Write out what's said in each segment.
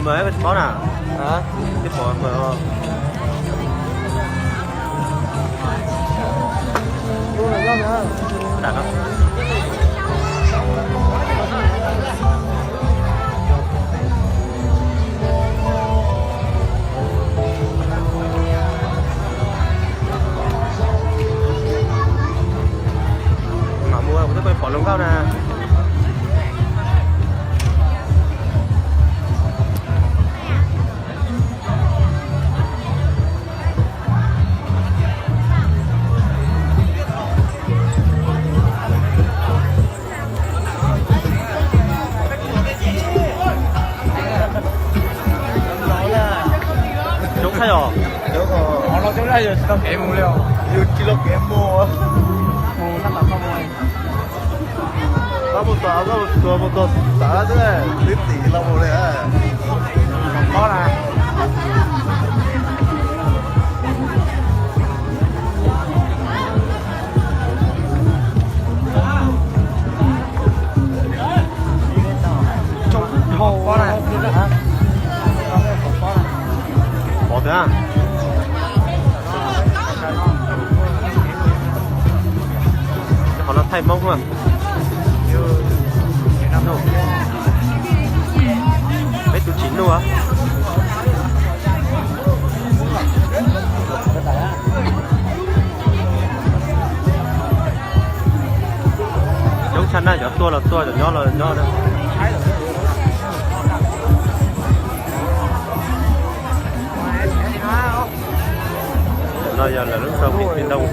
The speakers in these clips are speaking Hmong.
Mời em có nào? Hả? Cái phở mời không? Đặt không? Mạo mua một cái phở lồng gốc nè. Coob thiab os. Coob os. Coob thiab yus tsis tau kev mus li os. Yus tsis tau kev mus. Mus tab tom mus. Koj mus txog, koj mus txog, mus txog xav xwb, twb tim los mus li. Pob na. Pob na. Qhov no thaij Hmoob na. Peb tus tsis nuj. Coob tshaj na, cov tuaj los tuaj, cov nyob los nyob na. No yog lawv lub rau phim Phi Ntoo.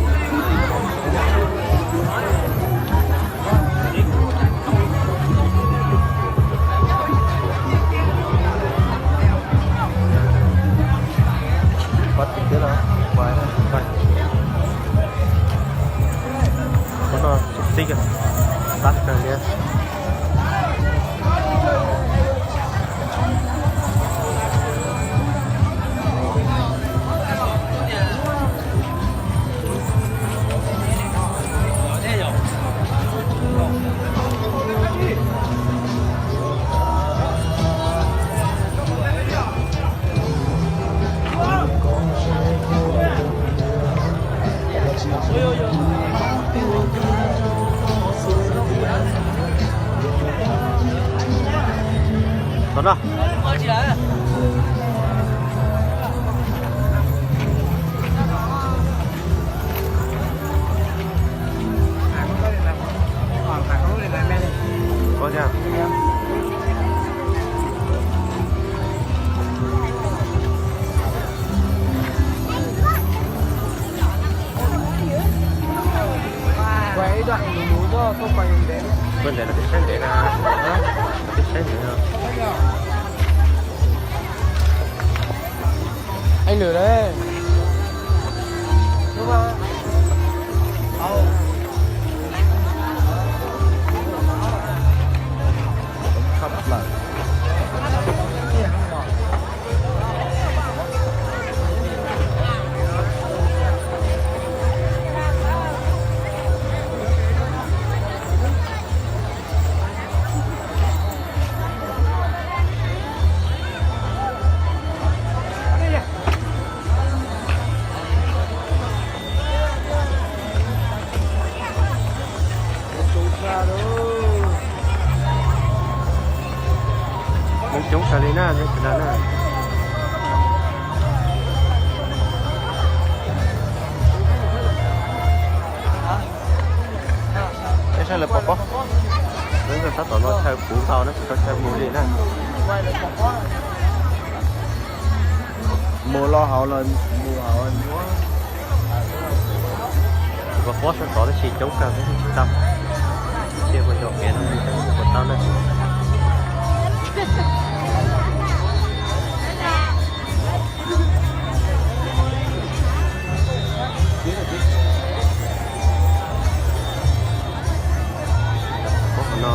Qhov no xúc xích, tag kawg li. Tau na. Ua thiab. Koj ntev no twb saib ntev na. Twb saib ntev no. Ej, lwm le. Coob tshaj li na, coob tshaj na. Peb saib lawv pov pob. Lawv tab tom los chaw puv tau na, tsis tau chaw mus li na. Mus los hauv los mus hauv. Pov pob sab tod tab sis coob kawg tsis tau. Cia mus yog kev no puas tau na. Ov, qhov no.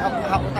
nws ho kuv ho ua tau.